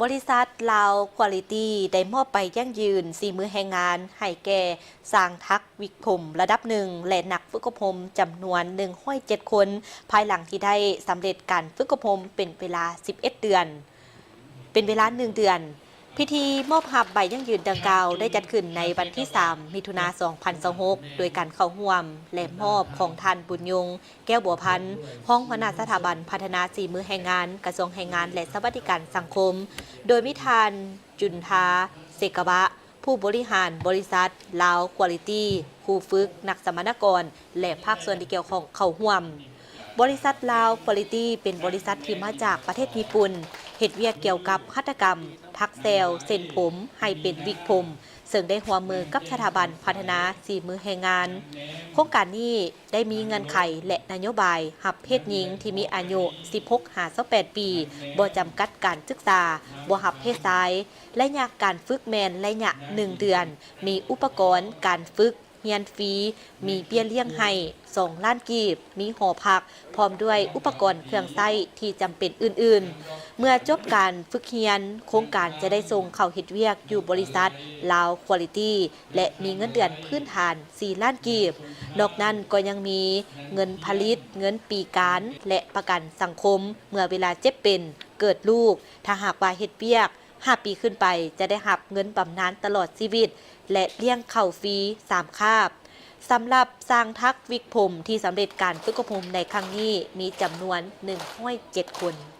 ບໍລິສັດລາວຄວາລິຕີໄດ້ມອບໃບຢັ້ງຢືນສີມືແຮງງານໃຫ້ແກ່ຊ່າງຖັກວິກຜົມລະດັບໜຶ່ງ ແລະ ນັກຝຶກອົບຮົມຈຳນວນໜຶ່ງຮ້ອຍເຈັດຄົນ ພາຍຫຼັງທີ່ໄດ້ສຳເລັດການຝຶກອົບຮົມເປັນເວລາສິບເອັດເດືອນ ເປັນເວລາໜຶ່ງເດືອນ. ພິທີມອບຮັບໃບຢັ້ງຢືນດັ່ງກ່າວໄດ້ຈັດຂຶ້ນໃນວັນທີສາມ ມິຖຸນາ ສອງພັນຊາວຫົກ ໂດຍການເຂົ້າຮ່ວມ ແລະ ມອບຂອງທ່ານ ບຸນຍົງ ແກ້ວບົວພັນ ຮອງຫົວໜ້າສະຖາບັນພັດທະນາສີມືແຮງງານ ກະຊວງແຮງງານ ແລະ ສະຫວັດດີການສັງຄົມ, ໂດຍມີທ່ານ ຈຸນທາ ເສກະວະ ຜູ້ບໍລິຫານບໍລິສັດລາວຄວາລິຕີ, ຄູຝຶກ, ນັກສຳມະນາກອນ ແລະ ພາກສ່ວນທີ່ກ່ຽວຂ້ອງເຂົ້າຮ່ວມ. ບໍລິສັດລາວຄວາລິຕີເປັນບໍລິສັດທີ່ມາຈາກປະເທດຍີ່ປຸ່ນ, ເຮັດວຽກກ່ຽວກັບຫັດຖະກຳ, ຖັກແຊວເສັ້ນຜົມໃຫ້ເປັນວິກຜົມ, ເຊິ່ງໄດ້ຮ່ວມມືກັບສະຖາບັນພັດທະນາສີມືແຮງງານ. ໂຄງການນີ້ ໄດ້ມີເງື່ອນໄຂ ແລະ ນະໂຍບາຍຮັບເພດຍິງທີ່ມີອາຍຸສິບຫົກຫາຊາວແປດປີ, ບໍ່ຈຳກັດການສຶກສາ, ບໍ່ຮັບເພດຊາຍ. ໄລຍະການຝຶກແມ່ນໄລຍະໜຶ່ງເດືອນ, ມີອຸປະກອນການຝຶກຮຽນຟຣີ, ມີເບ້ຍລ້ຽງໃຫ້ສອງລ້ານກີບ, ມີຫໍພັກ ພ້ອມດ້ວຍອຸປະກອນເຄື່ອງໃຊ້ທີ່ຈຳເປັນອື່ນໆ. ເມື່ອຈົບການຝຶກຮຽນ, ໂຄງການຈະໄດ້ສົ່ງເຂົ້າເຮັດວຽກຢູ່ບໍລິສັດລາວຄວາລິຕີ ແລະ ມີເງິນເດືອນພື້ນຖານສີ່ລ້ານກີບ. ນອກນັ້ນກໍຍັງມີເງິນຜະລິດ, ເງິນປີການ ແລະ ປະກັນສັງຄົມເມື່ອເວລາເຈັບເປັນ, ເກີດລູກ. ຖ້າຫາກວ່າເຮັດວຽກຫ້າປີຂຶ້ນໄປ, ຈະໄດ້ຮັບເງິນບຳນານຕະຫຼອດຊີວິດ ແລະ ລ້ຽງເຂົ້າຟຣີສາມຄາບ. ສຳລັບຊ່າງຖັກວິກຜົມທີ່ສຳເລັດການຝຶກອົບຮົມໃນຄັ້ງນີ້ ມີຈຳນວນໜຶ່ງຮ້ອຍເຈັດຄົນ.